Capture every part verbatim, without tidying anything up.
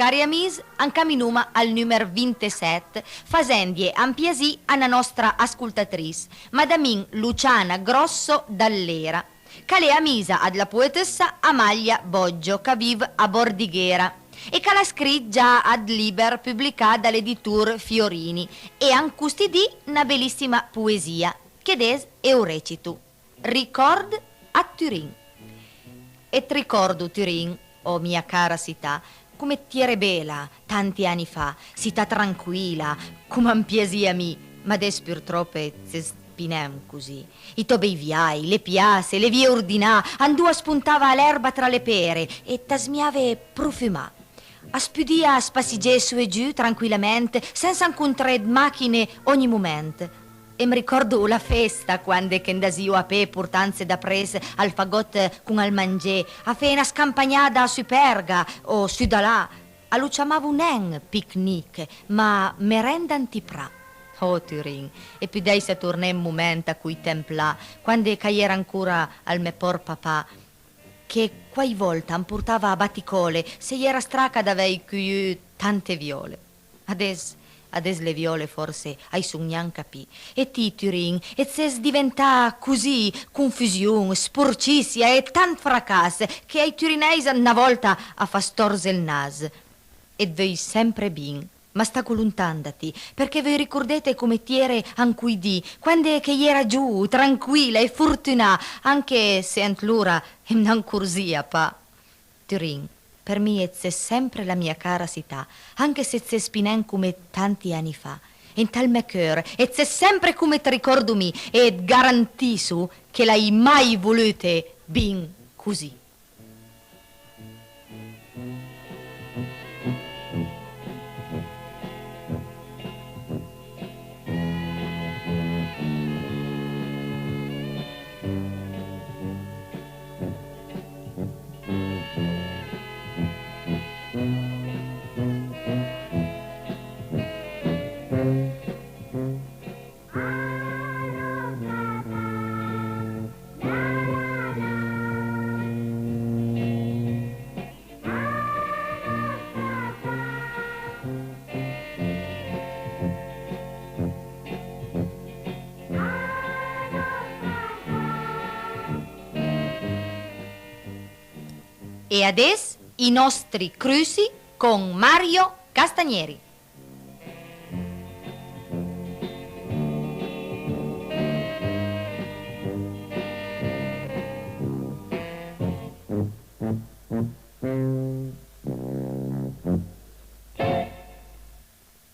Cari amis, ancaminoma al nùmer vintesèt, fasendie un piasì a na nòstra ascoltatris, madamin Luciana Grosso d'Allera, ch'a l'é amisa ad la poetëssa Amalia Boggio, ch'a viv a Bordighera, e ch'a l'ha scrit già ad lìber publicà da l'editur Fiorini, e an costi dì na belìssima poesìa, che des e o recito. Ricòrd a Turin. E 't ricòrdo Turin, o mia cara cità, come 't j'ere bela tanti ani fa, cità tranquila, come am piasìa a mi, ma adess purtròp it ses pì nen così. I tò bei viaj, le piasse, le vie ordinà, andò a spontava l'erba tra le pere, e it smijave profumà. As pudìa spassigé sù e giù tranquilament, sensa ancontré 'd machine ogni moment. E m'ricòrdo la festa, quande che 'ndasìo a pé portandse dapress al fagòt con al mangé, a fé na scampagnada a Superga o sù da là. A lo ciamavo nen picnic, ma merenda ant i pra. Oh Turin, e pudèissa torné un moment a coj temp là, quande ch'a j'era ancora al mè pòr papà, che quaj vòlta am portava a baticòle, se i j'era straca d'avèj cojùt tante viòle. Adess, adess le viòle fòrse a-j son gnanca pì. E ti, Turin, it ses diventà così, confusion, sporcissia e tant fracass, che ai turinèis na vòlta a fa stòrze il nas. E 't veuj sempre bin. Ma stago lontan da ti, perché veuj ricordete come it j'ere an coj dì, quande che i j'era giò, tranquila e fortunà, anche se ant lora em n'ancorzìa pa. Turin, per mi it ses sempre la mia cara cità, anche se it ses pì nen come tanti ani fa. E 'ntal mè ceur it ses sempre come it ricòrdo mi, e it garantisso che l'hai mai volute bin così. E adess i nòstri cruci con Mario Castagneri.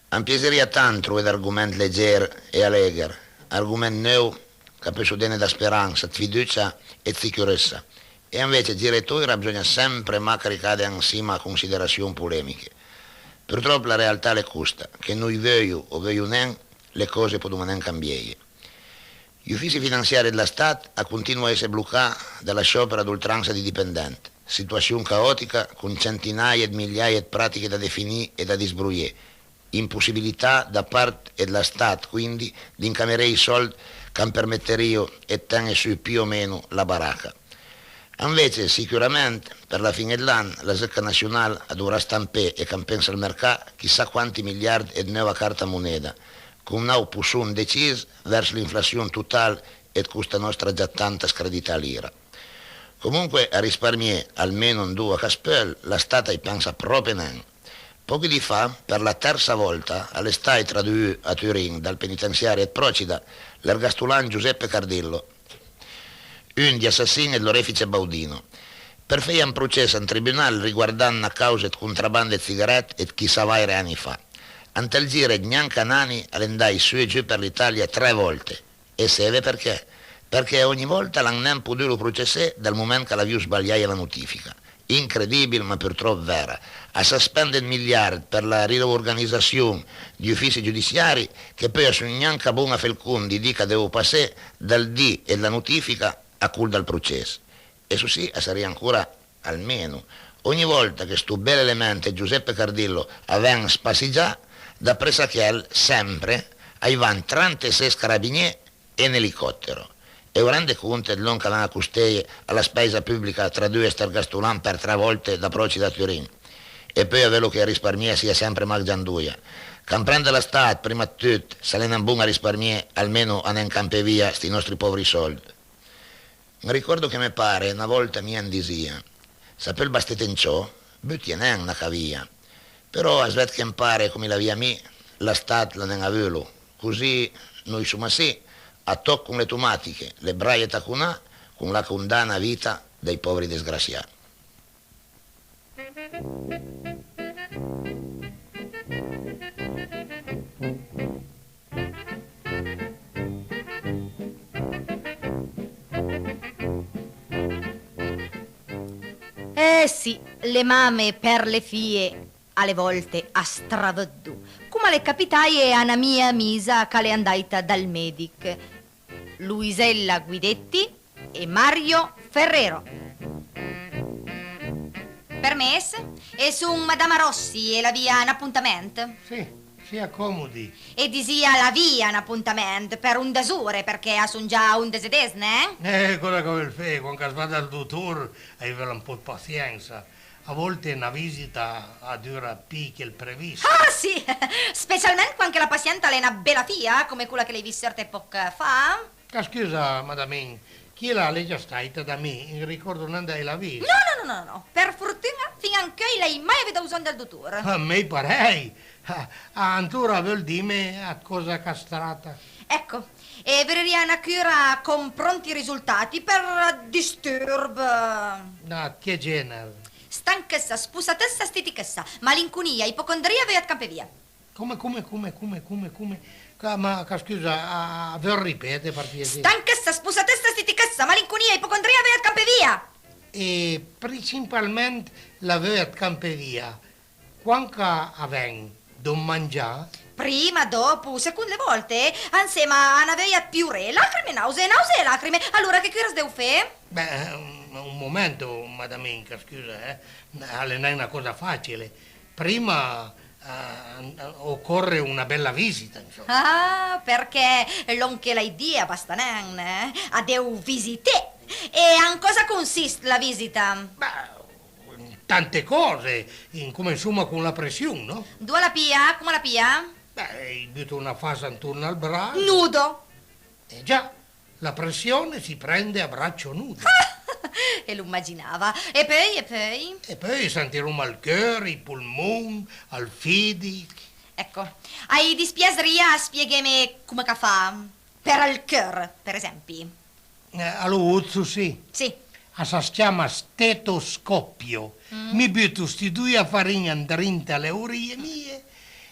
Am piaserìa tant trové d'argoment leger e alègher, argoment neuv ch'a peusso dene dë speransa, dë fiducia e dë sicurëssa. E anvece, gira e toira, a bësògna sempre mach caricade ansima a considerassion polemiche. Purtròp la realtà a l'é costa, che nò i veujo o veujo nen, le còse podoma nen cambiéje. J'ufissi finansiari dë la Stat a continuo a esse blocà da la sciopera d'oltransa dij dipendent, situassion caòtica con centinaje dë migliaje dë pratiche da definì e da disbroié, impossibilità da part dë la Stat, quindi, d'incameré ij sòld ch'am permetterìo dë ten-e sù pì o meno la baraca. Anvece, sicurament, për la fin dë l'an, la zëcca nassional a dovrà stampé e campé an sël mërcà chissà quanti miliard dë neuva carta moneda, con n'àut posson decis vèrs l'inflassion total dë costa nòstra già tanta scredità lira. Comunque, a risparmié, almeno andoa ch'as peul, la Stat a-j pensa pròpe nen. Pòchi dì fa, për la tërsa vòlta, a l'é stàit traduù a Turin dal penitensiari dë Procida l'ergastolan Giuseppe Cardillo, un dij assassin dë l'orefice Baudino, për feje un procès an tribunal riguardand na càusa dë contraband dë sigarèt dë chissà vàire ani fa. Ant ël gir dë gnanca n'ani a l'é andàit sù e giù për l'Italia tre vòlte. E seve përchè? Përchè ògni vòlta a l'han nen podulo processé dal moment ch'a l'avìo sbaliaje la notifica. Incredibil, ma purtròp vera. A suspend dë miliard për la riorganizassion dij ufissi giudissiari, che peui a son gnanca bon a fé ël cont dij di ch'a devo passé dal di dë la notifica a col dal process. E ëssò sì a sarìa ancora, almeno. Ògni vòlta che sto bel element dë Giuseppe Cardillo a ven spassigià, dapress a chel, sempre, a-j van tranteses carabinié e n'elicòttero. E v'o rende cont dë lòn ch'a ven a costeje a la spèisa pùblica tradùe st'ergastolan për tre vòlte da Procida a Turin? e peui a veulo che i risparmié a sia sempre mach giandoja. Camprend da la Stât, prima ëd tut, s'al é nen bon a risparmié, almeno a nen campé via sti nòstri pòvri sòld. M'aricòrdo che mè pare na vòlta a mi am disìa: "S'a peul bastete un ciò, butìe nen na cavija." Però as ved che ëmpare com i l'avìa mi, la Stât l'ha nen a veulo. Così noi soma sì, a tòch con le tomàtiche, le braje taconà, con la condana a vita dai pòvri disgrasià. Eh sì, le mame për le fije a le vòlte a stravëddo, com a l'é capitaje a na mia amisa ch'a l'é andàita dal médich, Luisella Guidetti e Mario Ferrero. Permess? E son Madama Rossi e l'avìa n'apontament. Sì, si acomodi. E disìa l'avìa n'apontament për ondazh ore, përchè a son già ondazh e des, neh? Eh, coza ch'a veul fé, quand ch'as va dal dotor, a-i veul un pò ëd pasiensa. A vòlte na visita a dura pì che ël previst. Ah, sì! Specialment quand che la pasienta a l'é na bela fija, come cola che l'hai vist seurte pòch fa. Ah, scusa, madamin, chila a l'é già stàita da mi, i ricòrdo nen d'avèila vist. No, no, no, no, no, për fortun-a, fin-a ancheuj l'hai mai avù da bzògn dal dotor. Ah, mej parèj! Ah, ah, antlora a veul dime ëd còsa ch'as trata? Ecco, e vorerìa na cura con pronti risultati për disturb. Ah, ëd che géner? Stanchëssa, spossatëssa, stitichëssa, malinconia, ipocondria, veuja ëd campé via. Come, come, come, come, come, come? Ca-, ma, ca-, scusa, a, a veul ripete, për piasé? Stanchëssa, spossatëssa, stitichëssa, malinconia, ipocondria, veuja ëd campé via! E principalment la veuja ëd campé via, quand ch'a ven, dop mangià? Prima, dòpo, second le vòlte, ansema a na veuja ëd pioré, lacrime, nause, nause e lacrime. Alora, che cura as deu fé? Beh, un, un momento, madamin, ca-, scusa, eh, a l'é nen na còsa fàcile. Prima, eh, ocore una bela visita, insoma. Ah, përchè lòn che l'hai dì a basta nen, eh? A deu visité. E an còsa a consist la visita? Beh, tante còse, incomensoma con la pression, no? Andoa la pija? Coma la pija? Beh, i buto na fasa antorn al bracio. Nudo! Eh già, la pressione si prende a braccio nudo. E lo imaginava. E peui, e peui? E peui sentiroma ël cheur, i polmon, ël fìdich. Ecco, a-j dispiasrìa spiegheme coma ch'a fa për ël cheur, për esempi? Eh, a lo ozo, sì. Sì. A sas ciama stetoscopio. Mm. Mi buto sti doi afarin andrinta a le orije mie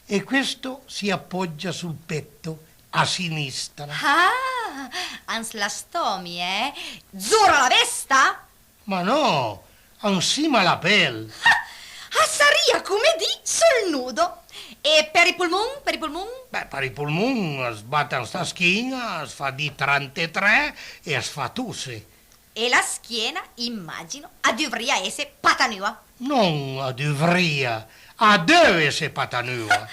e questo si appoggia sul petto a sinistra. Ah, an s'la stòmi, eh? Zura la vesta? Ma no, ansima a la pel. Ah, a sarìa come dì sul nudo. E për i polmon, për i polmon? Beh, për i polmon as bat an sta schin-a, as fa dì trantetré e as fa tosse. E la schiena, immagino, a duvrìa esse patanua. Non a duvrìa, a deu esse patanua.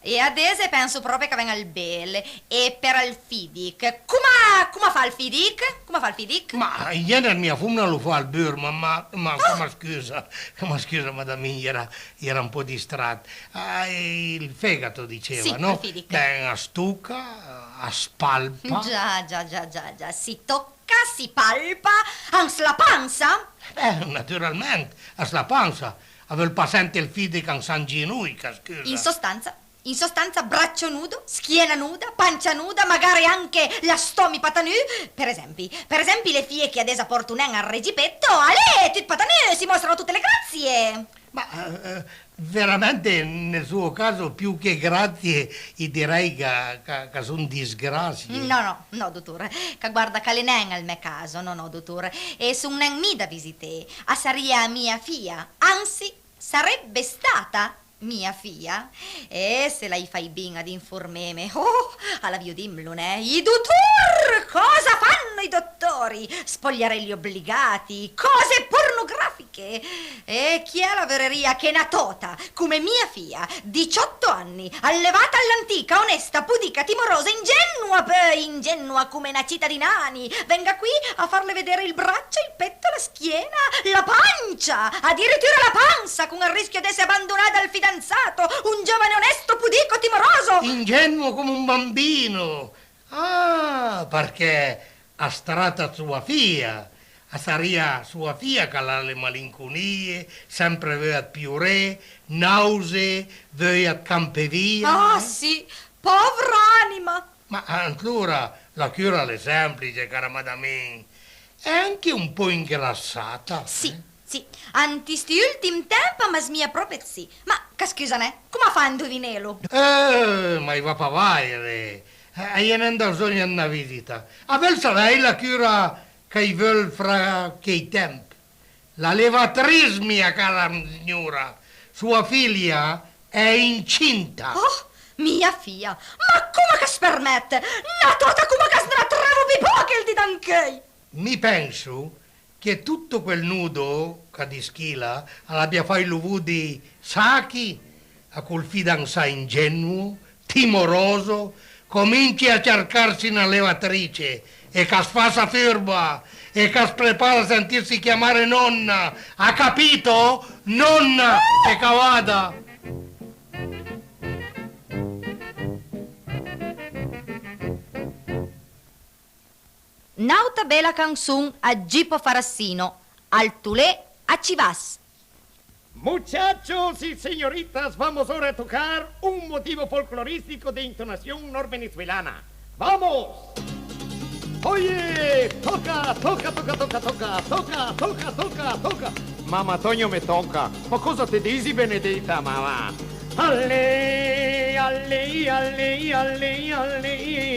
E adess penso pròpi ch'a ven ël bel. E për ël fìdich, coma, coma fa ël fìdich? Coma fa ël fìdich? Ma i géner mia fomna lo fa ël bur, ma, ma, ma, ah! Ma scusa, ma scusa, madamin, i era, i era un pò distrat. Ah, il fegato, diceva, sì, no? Ël fìdich. Ben, as toca, as palpa. Già, già, già, già, già, si toca, si palpa, an s'la pansa? Eh, naturalment, as la pansa. A veul pa sente ël fìdich an san ginoj, ca scusa. In sostanza, in sostanza, braccio nudo, schiena nuda, pancia nuda, magari anche la stòmi patanù, për esempi. Për esempi, le fije che adess a pòrto nen ël regipetto, alè, tut patanù, si mostrano tutte le grazie! Ma, eh, eh, veramente, nel suo caso, più che grazie, i direi ca, ca, ca son disgrasie. No, no, no, dotor. Ca guarda, ca l'é nen ël mè caso, no, no, dotor. E son nen mi da visité. A sarìa mia fija, ansi, sarebbe stata mia fija. E se l'hai fàit bin ad informeme. Oh, a l'avìo dimlo, neh? I dotor! Cosa fanno i dottori? Spogliarelli obbligati, cose pornografiche! Che, e chi a lavorerìa che na tòta, come mia fija, diciotto anni, allevata all'antica, onesta, pudica, timorosa, ingenua, peui, ingenua come na cita di nani, venga qui a farle vedere il braccio, il petto, la schiena, la pancia, addirittura la panza, con il rischio d'essere abbandonata dal fidanzato, un giovane onesto, pudico, timoroso! Ingenuo come un bambino! Ah, përchè as trata 'd soa fija. A sarìa soa fija ch'al a le malinconie, sempre veuja 'd pioré, nause, veuja 'd campé via, eh? Ah, sì, pòvra ànima! Ma antlora la cura a l'é sèmplice, cara madamin. È anche un po' ingrassata, eh? Sì, sì. Ant sti ùltim temp a më smija pròpi 'd sì. Ma ch'a scüsa, neh? Coma fà a induvinelo? Eh, ma i va pa vàire. Eh, a-i é nen da bzògn 'd na visita. A veul savèj la cura ch'a-i veul fra chèi temp? La levatris, mia cara signora. Soa fija a l'é incinta. Oh, mia fija! Ma coma ch'as përmèt? Na tòta coma chèsta n'atrevo pì pò a chèl di d'ancheuj! Mi penso che tutto quel nudo ch'a discila a l'abia fàit lo vòde Saki a col fidanzà ingenuo, timoroso, cominci a cercarsi na levatrice e ch'as fasa furba e ch'as prepara a sentirsi chiamare nonna. Ha capito? Nonna! E ch'a vada! N'àuta bela canson ëd Gipo Farassino, Al Tolé a Civàs. Muchachos y señoritas, vamos ahora a tocar un motivo folclorístico de entonación norvenezuelana. ¡Vamos! Oye, toca, toca, toca, toca, toca, toca, toca, toca, toca. Mama, Tonio, me toca. Ma cosa te disi, benedeta, mama? Allè, allè, allè, allè, allè.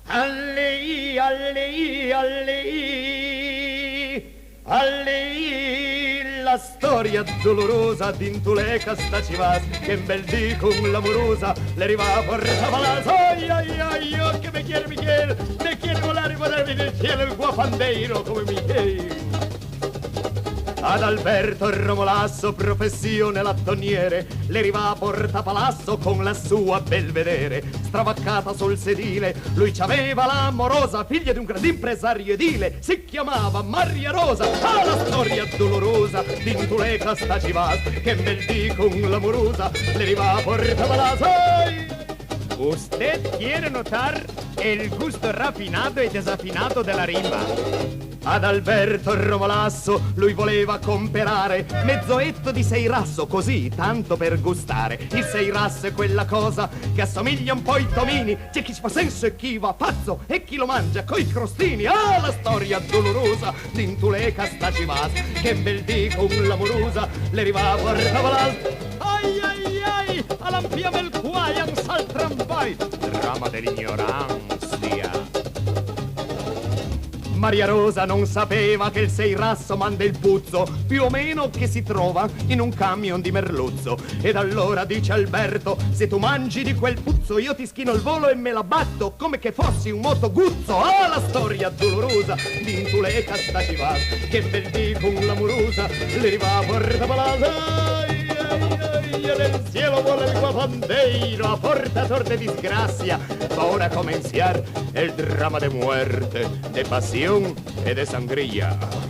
Allì, allì, allì, allì, la storia dolorosa di Ntulè ch'a sta a Civàs, che un bel dì con l'amorosa l'è rivà a Porta Palazzo. Ai, ai, ai, oh, che me quiere Michel, me quiere volar, volar en el cielo, el guapandeiro come Michel. Ad Alberto Romolasso, professione lattoniere, l'è rivà a Porta Palazzo con la sua Belvedere. Stravacata sul sedile, lui c'aveva la morosa, figlia di un grande impresario edile, si chiamava Maria Rosa. Ah, la storia dolorosa di Ntulè ch'a sta a Civàs, che un bel dì con l'amorosa l'è rivà a Porta Palazzo. Usted quiere notar el gusto rafinato e desafinado de la rima. Ad Alberto Romolasso lui voleva comperare mezzo etto di seirasso, così, tanto per gustare. Il seirasso è quella cosa che assomiglia un po' ai tomini, c'è chi ci fa senso e chi va pazzo e chi lo mangia coi crostini. Ah, la storia dolorosa di Ntulè ch'a sta a Civàs, che un bel dì con l'amorosa l'è rivà a Porta Palazzo. Ai, ai, ai, a l'ha 'mpiame ël cuàj, a 'm salta 'mbai. Drama de l'ignoranza. Maria Rosa non sapeva che il seirasso manda il puzzo, più o meno, che si trova in un camion di merluzzo. Ed allora dice Alberto: "Se tu mangi di quel puzzo, io ti schino il volo e me la batto come che fossi un motoguzzo." Ah, la storia dolorosa di Ntulè ch'a sta a Civàs, che un bel dì con l'amorosa l'è rivà a Porta Palazzo. Ai, ai, ai, del cielo vuela el guapandeiro, a portador de disgracia, va ahora a comenciar el drama de muerte, de pasión e de sangría.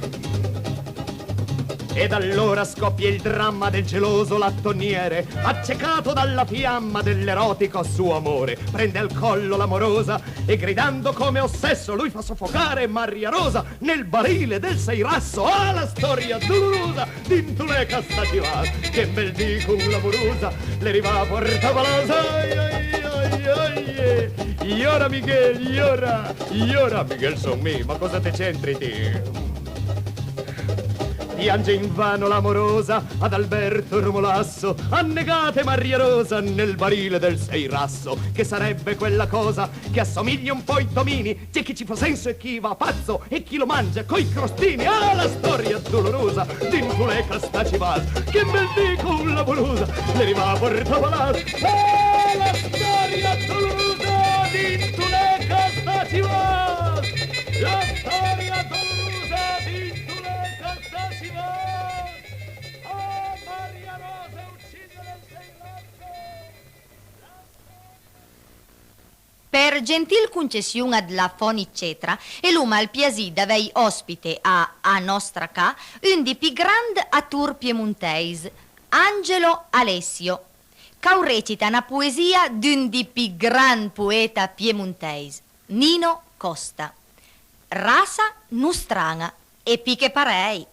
Ed allora scoppia il dramma del geloso lattoniere, accecato dalla fiamma dell'erotico suo amore. Prende al collo l'amorosa e, gridando come ossesso, lui fa soffocare Maria Rosa nel barile del seirasso. Ah, la storia dolorosa di Ntulè ch'a sta a Civàs, che un bel dì con l'amorosa l'è rivà a Porta Palazzo. Ai, ai, ai, ai, eh. Llora, Miguel, llora, llora, Miguel, son mi, ma cosa te c'entri ti? Piange invano l'amorosa ad Alberto Romolasso, annegate Maria Rosa nel barile del seirasso, che sarebbe quella cosa che assomiglia un po' ai tomini, c'è chi ci fa senso e chi va pazzo e chi lo mangia coi crostini. Ah, la storia dolorosa di Ntulè ch'a sta a Civàs, che un bel dì con l'amorosa l'è rivà a Porta Palazzo. Ah, la storia dolorosa di Ntulè ch'a sta a Civàs, la storia dolorosa di Ntulè ch'a sta Per gentil concession dla Fonicetra, e l'oma ël piasì d'avèj òspite a A nòstra ca un dij pì grand ator piemontèis, Angelo Alessio, ch'au recita na poesìa d'un dij pì grand poeta piemontèis, Nino Costa. Rassa nostran-a, e pì che parèj.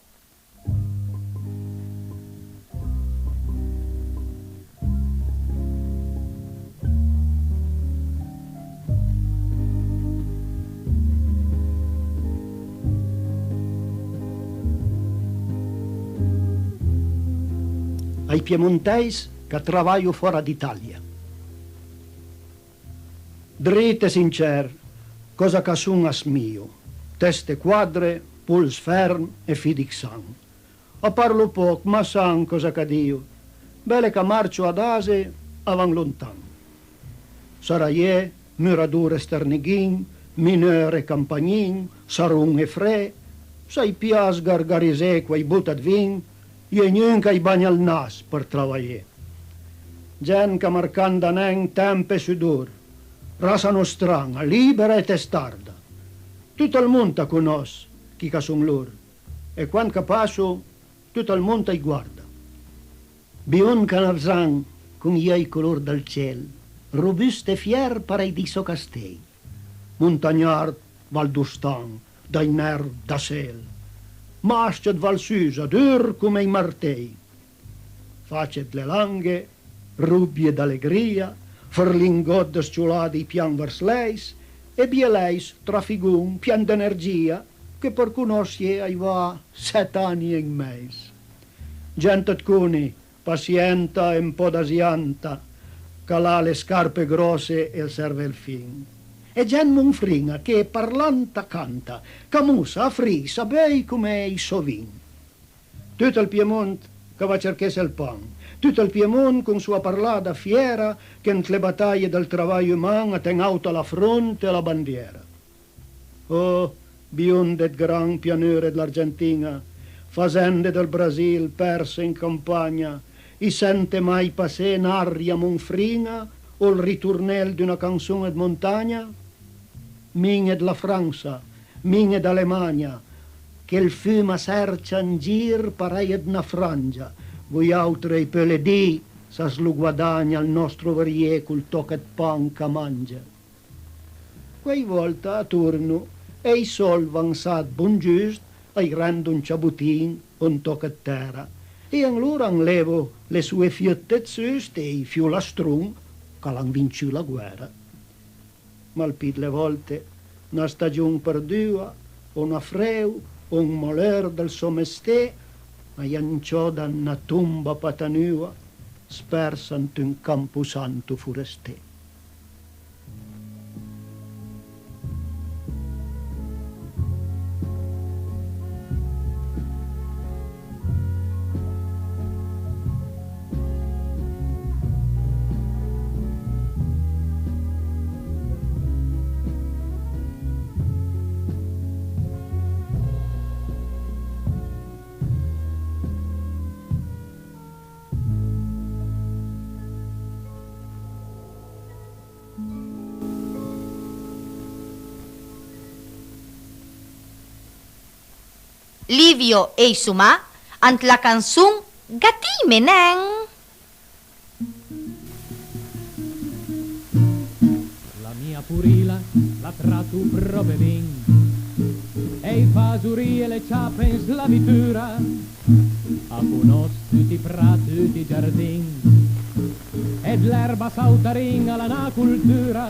Ai piemontèis ch'a travajo fòra d'Italia. Drit e sincèr, còsa ch'a son a smio, teste quadre, pols ferm e fidich san. A parlo pòch, ma san còsa ch'a dio, bele ch'a marcio adase a van lontan. Sarajé, murador e sternighin, mineur e campagnin, saron e fré, s'a-j pias gargarisé co ij bota 'd vin, i é gnun ch'a-j bagna ël nas për travajé. Gent ch'a marcanda nen temp e sudor, rassa nostran-a, libera e testarda. Tut ël mond a conòss chi ch'a son lor, e quand ch'a passo, tut ël mond a-j guarda. Biond canavzan con j'euj color dël cel, robust e fier parèj dij sò castej. Montagnard, valdostan, dai nerv d'assel. Mas-cio 'd Valsusa, dur come ij martej. Face dle langhe, robje d'alegria, fërlingòt dë s-ciolà dij pian vërs l'èis, e bielèis, trafigon, pien d'energìa, che për conòssje a-j va set ani e un mèis. Gent ëd coni, passienta e un pò d'asianta, ch'a l'ha le scarpe gròsse e ël servel fin. E gent monfrin-a che parlant a canta, ch'a mossa, a fris, a beuj come ij sò vin. Tut ël Piemont ch'a va cerchesse ël pan, tut ël Piemont con soa parlada fiera che ant le bataje dël travaj uman a ten àuta la front e la bandiera. Oh, bionde ëd gran pianure dl'Argentin-a, fazende dël Brasil perse an campagna, i sente mai passé n'aria monfrin-a o ël ritornel d'una canson ëd montagna? Min-e dla Fransa, min-e d'Alemagna, che ël fum a sercia an gir parèj ëd na frangia, vojàutre i peule dì s'a s'lo guadagna ël nòstro verié col tòch ëd pan ch'a mange. Quèj vòlte a torno e ij sòld vansà ëd bon giust a-j rendo un ciabotin o un tòch ëd tèra, e anlora a 'nlevo le soe fieutte ëd sust e ij fiolastron ch'a l'han vinçù la guèra. Ma ël pì dle vòlte na stagjon përdua o na freu o un maleur dël sò mesté a-j anciòda an na tomba patanua, spersa ant un camposanto foresté. Livio e ij so mà ant la canson Gatime nen. La mia purila la trato pròpe bin, e ij faso rì e le ciape an slavitura. A conòss tuti ij prat, tuti ij giardin, e dl'erba sautarin a l'ha na coltura.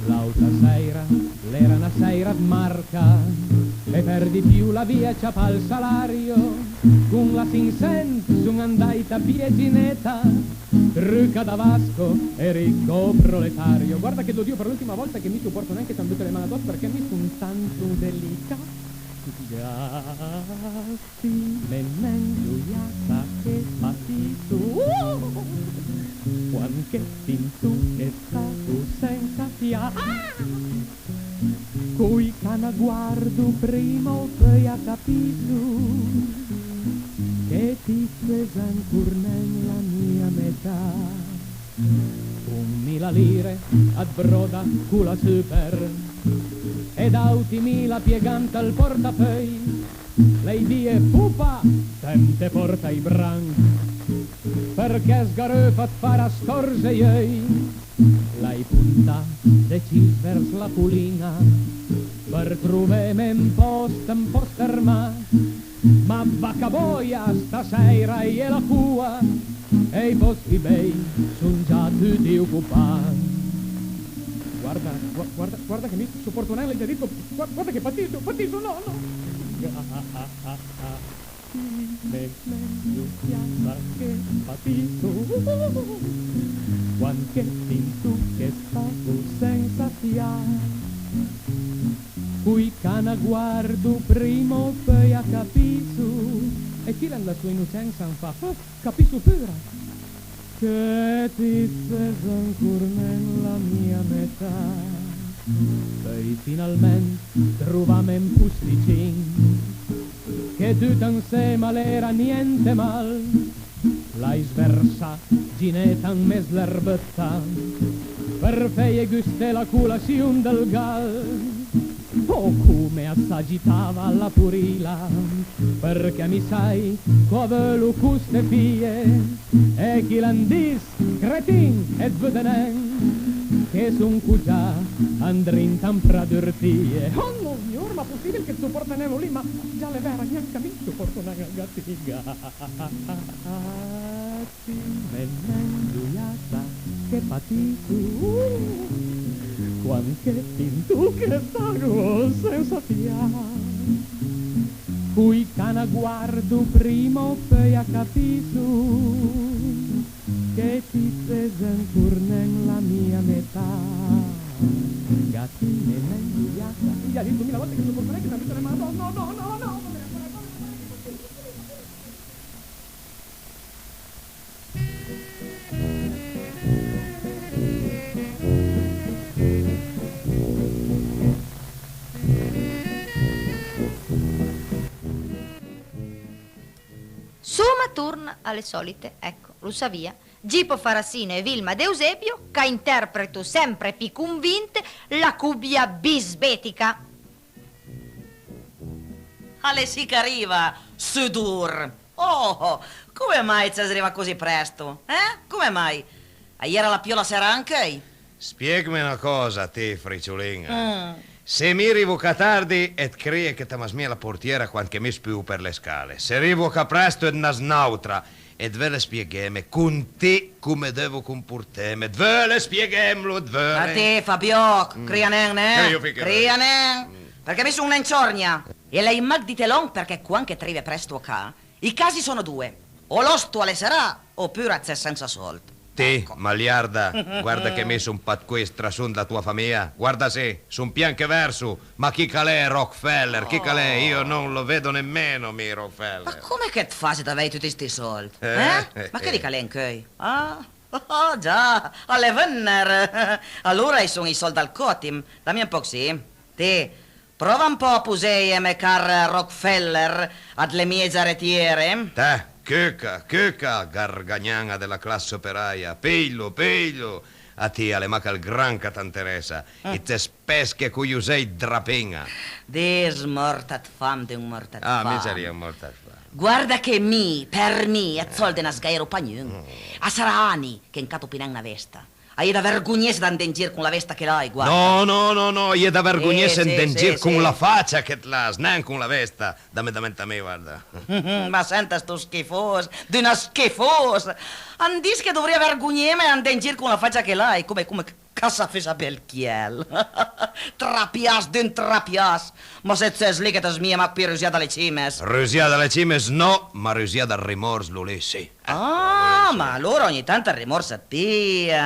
L'àuta sèira l'era na sèira ëd marca, e për di più l'avìa ciapà ël salario. Con la Sinsent son andàit a pijé Gineta, ricca da vasco e ricco proletario. Guarda che te lo dico per l'ultima volta che mi ti porto neanche tanto le mani addosso, perché mi son tanto delicato. Gatime nen, giuiassa, che fastidio. Uh! Quand che ti 'ntoche stato sensa fià. Ah! Coj ch'a na guardo prima o peui a capisso che ti ses ancor nen la mia metà. Con mi La lire at broda cola super e d'auti mila piegant al portafeuj. L'hai dije: "Pupa, temt e porta i branch, përchè sgareufa at fara stòrze j'euj." L'hai puntà decis vers la colin-a për troveme un pòst un pò stermà. Ma vaca bòja, stasèira a-i é la coa e i pòst pì bej son già tuti ocopà. Guarda, gua-, guarda, guarda che mi soporto nen, l'hai già dito, gua-, guarda che patiso, patiso, no, no. Ti me nen dubiasa che patiso quand che ti intuche stago sensa fià. Coj ch'a na guardo prima o peuj a capisso, e chila an la soa inocensa an fa: "Oh, capisso pura!" Che ti ses ancor nen la mia metà. Peuj finalment trovame un posticin che tut ansema a l'era niente mal. L'hai sversà gineta an mes l'erbëtta për feje gusté la colassion dël gal. Oh, come a s'agitava la porila, përchè mi sai ch'a veulo coste fije, e chila an dis: "Cretin, et veude nen che son cogià andrinta an pra d'urtije?" Oh, no, signor, ma possibil che soporte nen lì, ma già l'è vera, gnanca mi soporto nen ël gatin. Ti me nen dubiasa che patisso quand che ti intuche stago sensa fià. Coj ch'a na guardo prima o peuj a capisso che ti ses ancor nen la mia metà. Gatin, me nen dubiasa. I ga dito mila volte che soporto nen che t'abiton le man. No, no, no, no, no, no. Soma torna a le solite, ecco, lo savìa, Gipo Farassino e Vilma De Eusebio, ch'a interpreto sempre pì convinte la cobia bisbetica. A l'é sì ch'a riva, sudor! Oh, come mai it ses rivà così presto, eh? Come mai? A-i era la piola serà ancheuj? Spiegme na còsa, ti, friciolin-a. Mm. Se mi rivo ca tardi, it crije che it m'has mia la portiera quand che mi spuo për le scale. Se rivo ca presto, it n'has n'àutra. It veule spiegheme con ti come devo comporteme? It veule spieghemlo? It veule? Ma ti, Fabiòch, mm, crija nen, né? Crija nen, përchè mi son nen ciòrgna. E l'hai mach dite lòn përchè quand che it rive presto a ca, i casi sono doe: o l'òsto a l'é serà, opura it ses sensa sòld. Ti, ecco. Maliarda, guarda che mi son pa 'd quei strasson dla toa famija. Guarda sì, son pì anche verso, ma chi ch'a l'é Rockefeller? Chi ch'a l'é? Oh. Io non lo vedo nemmeno, mi, Rockefeller. Ma come che it faset a avèj tuti sti sòld? Eh? Eh? Ma che dì ch'a l'é ancheuj? Ah, oh, già, a l'é vënner. Alora a-i son ij sòld dal Cotim. Dame un pòch, sì. Ti, prova un pò a poseje, me car Rockefeller, a dle mie giaretiere. Tè, cuca, cuca, gargagnan-a dla classa operaja, pijlo, pijlo. A ti a l'é mach ël gran ch'a t'anteressa, mm, e it ses pèsch coi osej ëd rapin-a. Dis mòrt ëd fam, d'un mòrt ëd fam. Ah, mi sarìa mòrt ëd fam. Guarda che mi, për mi, ëd sòld a n'has gairo pa gnun. Mm. A sarà ani che an cato pì nen na vesta. A-i é da vergognesse d'andé an gir con la vesta che l'hai, guarda. No, no, no, no, a-i é da vergognesse, eh, sì, d'andé an gir con la facia che it l'has, nen con la vesta. Dame, dame a mi, guarda. Ma senta sto schifos, d'un schifos. An dis che dovrìa vergogneme e andé an gir con la facia che l'hai, come, come ch'a s'a fussa bel chiel. Trapiàs d'un trapiàs. Ma se it ses lì che it ses mia mach pì rusià da le cimes. Rusià da le cimes no, ma rusià dal rimòrs, lì sì. Ah, ma alora ògni tant ël rimòrs at pija.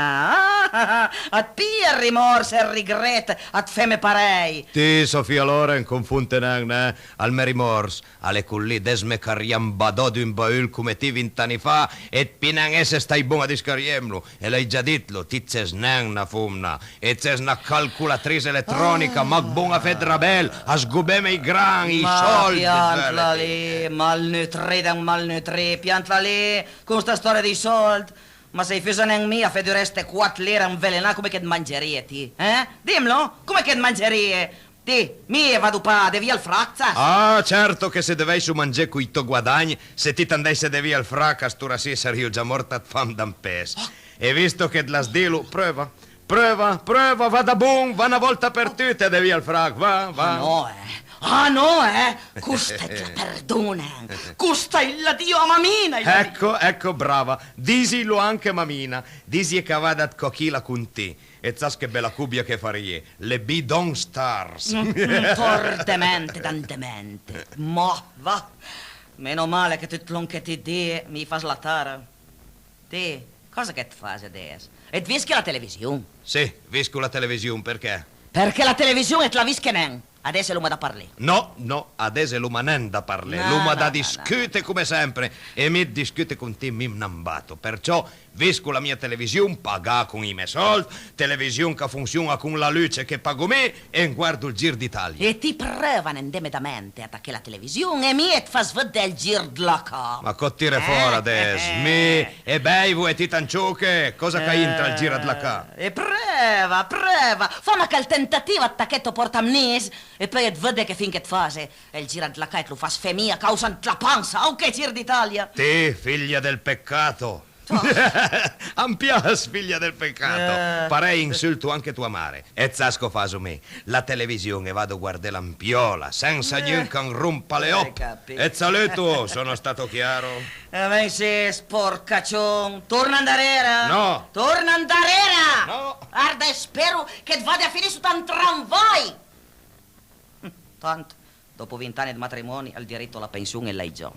Ah, at pija ël rimòrs e ël rigret, at feme parèj. Ti, Sofia Loren, confonte nen, né? Ël me rimòrs a l'é col lì, dësme carrià un badò d'un baul come ti vint'ani fa e ëd pì nen esse stai bon a discarriemlo. E l'hai già ditlo, ti it ses nen na fomna, e it ses na calcolatris eletrònica, mach bon a fé 'd rabel, a sgobeme ij gran, ij sòld, piantla lì, malnutri d'un malnutri, piantla lì, con sta stòria dij sòld. Ma se i fusa nen mi a fé duré ste quat lire anvelenà, come che 't mangerìe ti, eh? Dimlo, come che 't mangerìe? Ti, mi i vado pa a devì ël frach, sas? Ah, certo che se devèisso mangé coj tò guadagn, se ti t'andèisse devì ël frach, a st'ora sì sarìo già mòrt ëd fam da 'n pes. E visto che 't l'has dilo, preuva, preuva, preuva, va dabon, va na vòlta për tute a devì ël frach, va, va. Ah no, eh. Ah no, eh. Costa i la perdonen. Costa i la dìo a mamina, i la dìo. Ecco, ecco, brava. Disilo anche a mamina. Disje ch'a vada ëd còchila con ti. E sas che bela cobia che farìe? Le Bidon Stars. Mm, mm, fòrtamente, tantemente. Ma, va. Meno male che tut lòn che ti 't dì mi i fas la tara. Ti, còsa che 't fase adess? E 't vische la television? Sì, visco la television, përchè? Përchè la television it la vische nen. Adess l'oma da parlé. No, no, adess l'oma nen da parlé. No, l'oma da discute come sempre. E mi 'd discute con ti mi m'na 'mbato. Përciò visco la mia television pagà con ij mè sòld, television ch'a fonsion-a con la luce che pago mi, e 'm guardo ël Gir d'Italia. E ti preuva a nen deme da ment, a tachè la television e mi it fas vëdde ël Gir dla ca. Ma còs tire fòra adess? Mi e beivo e ti t'ancioche? Còsa ch'a intra ël Gir dla ca? E preuva, preuva. Fa mach ël tentativ ëd tachè tò pòrtamnis e peui it vëdde che fin che it fase. E ël Gir dla ca it lo fas fé mi a càusa ant la pansa, oh, che Gir d'Italia! Ti, figlia del peccato! A 'm pias, figlia del peccato! Eh. Parèj insulto anche tua mare. E sas còs faso mi? La television e vado a guardela an piòla, sensa gnun ch'am rompa le òpe. E saluto, sono stato chiaro? Eh, ben sì, sporcacion. Torna andarera! No! Torna andarera! No! Arda, e spero che it vade a finì sota un tramvaj! Tant, dopo vint ani ëd matrimoni, ël dirito a la pension it l'hai già.